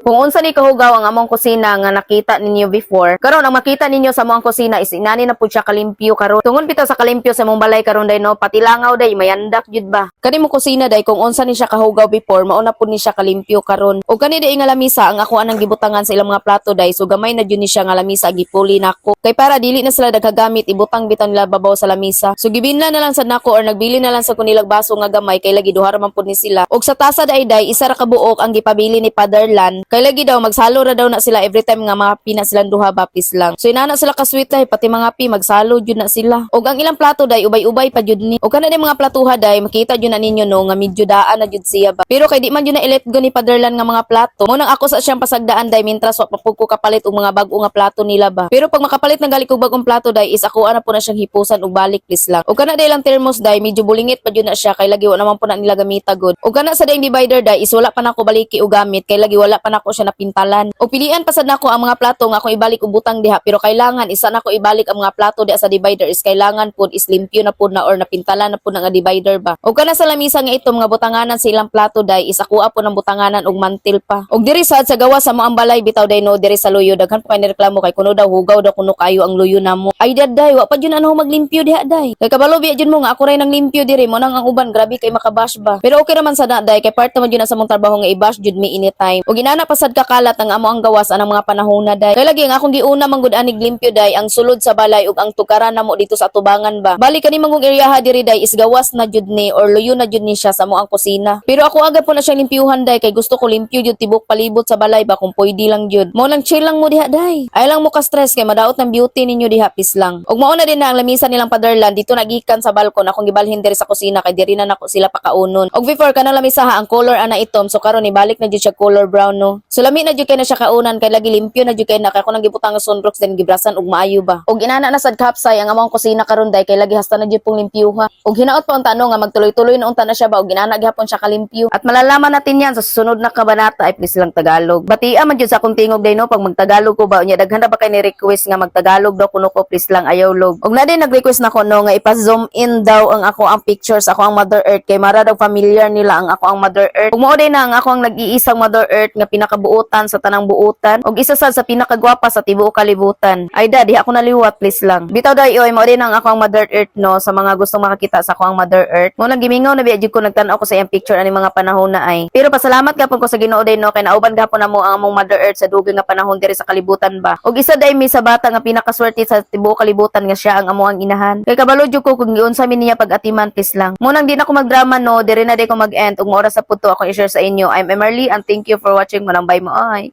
Kung unsa ni kahugaw ang among kusina nga nakita ninyo before, karon ang makita ninyo sa among kusina is inani na pud siya kalimpyo karon. Tungod bitaw sa kalimpyo sa among balay karon day no, pati langaw day mayandak jud ba. Kani mo kusina day, kung unsa ni siya kahugaw before, mao na pud ni siya kalimpyo karon. Og kani day nga lamisa ang ako anang gibutangan sa ilang mga plato day, so gamay na jud ni siya nga lamisa gipuli nako. Kay para dili na sila nagkagamit, ibutang bitaw nila babaw sa lamisa. So gibinla na lang sad nako or nagbili na lang sa kunilag baso nga gamay kay lagi duha ra man pud ni sila. Og sa tasa day day, isa ra ka buok ang gipabili ni Fatherland. Kay lagi daw magsalo ra daw na sila every time nga mga pina silang duha ba, please lang. So inana sila ka sweet day, pati mga pi magsalo jud na sila. Og ang ilang plato day ubay-ubay pa jud ni. Og kana day mga platuha day, makita jud na ninyo no nga medyo daan na jud siya ba. Pero kay di man jud na i-let go ni Fatherland nga mga plato. Mo nang ako sa siyang pasagdaan day mintras wa pa pud ko kapalit og mga bag-o nga plato nila ba. Pero pag makapalit na gali kog bagong plato day is ako ana po na siyang hipusan og balik, please lang. Og kana day lang thermos day, medyo bulingit pa jud na siya kay lagi wa naman po na nila gamita gud. Og kana sa dayng divider day is wala pa nako baliki og gamit kay lagi wala pa nako siya napintalan. Og pilian pa sad nako ang mga plato nga akong ibalik og butang diha, pero kailangan isa nako ibalik ang mga plato diha sa divider is kailangan pud is limpyo na pud na or napintalan na pud na nga divider ba. Og kana sa lamisa nga ito mga butanganan sa ilang plato day is ako po ng butanganan og mantil pa. Og diri sad sa gawas sa mo ang balay bitaw day no, diri sa luyo, daghan pa kay nireklamo kay kuno daw hugaw daw kuno kayo ang luyo namo. Ay day, wa pa jud ano maglimpyo diha day. Kay kabalo biya jud mo nga ako ray nang limpyo diri mo nang ang uban grabe kay makabash ba. Pero okay raman sa na day kay part naman jud na sa mong trabaho nga i-bash jud mi anytime. Og inana pa sad kakalat ang amo ang gawas anang mga panahon na day. Kay lagi ang akong giuna man gud anig limpyo day ang sulod sa balay ug ang tukaran namo dito sa atubangan ba. Bali kani mangong eryaha diri day is gawas na jud ni or luyo na jud ni siya sa mo ang kusina. Pero ako agad po na siyang limpyuhan day kay gusto ko limpyo jud tibok palibot sa balay ba kung pwede lang jud. Mo nang chill lang mo diha day. Ay lang mo ka stress kay madaot ng beauty ninyo diha, peace lang. Ug mao na din na ang lamisa nilang Fatherland dito nagikan sa balkon akong gibalhin diri sa kusina kay diri na nako sila pakaunon. Og before kanang lamisa ha, ang color ana itom, so karon ibalik na jud siya color brown no. So lami na jud kay na siya kaunan kay lagi limpyo na jud kay na kay ako nang gibutang nga sunrocks then gibrasan og maayo ba. Og inana na sad kapsay ang among kusina karon day kay lagi hasta na jud pong limpyuha. Og hinaot pa unta no nga magtuloy-tuloy na unta na siya ba og inana gihapon siya kalimpyo. At malalaman natin yan sa susunod na kabanata ay, please lang, Tagalog. Batia man jud sa akong tingog day no pag magtagalog ko ba, unya daghan na ba kay ni request nga magtagalog daw kuno ko, please lang, ayaw log. Og na din nag-request na ko no nga ipa-zoom in daw ang ako ang pictures ako ang Mother Earth kay mara daw familiar nila ang ako ang Mother Earth. Ug mao din na ang ako ang nag-iisang Mother Earth nga pinakabuotan sa tanang buotan ug isa sad sa pinakagwapa sa tibuok kalibutan. Ay da, di ako naliwat, please lang. Bitaw day oy, mao din ang ako ang Mother Earth no sa mga gustong makakita sa ako ang Mother Earth. Mo nang gimingaw na biya jud ko nagtan-aw ko sa iyang picture ani mga panahon na ay. Pero pasalamat gapon ko sa Ginoo day no kay nauban gapon namo ang among Mother Earth sa dugay nga panahon diri sa kalibutan ba. Ug isa day mi sa bata nga pinakaswerte sa tibuok kalibutan nga siya ang amo ang inahan. Kay kabalo jud ko kung giunsa mi niya pag-atiman, please lang. Mo nang di na ko magdrama no, diri na day ko mag-end ug mo oras sa puto ako i-share sa inyo. I'm Emerly and thank you for watching. Mo nang bye mo ay.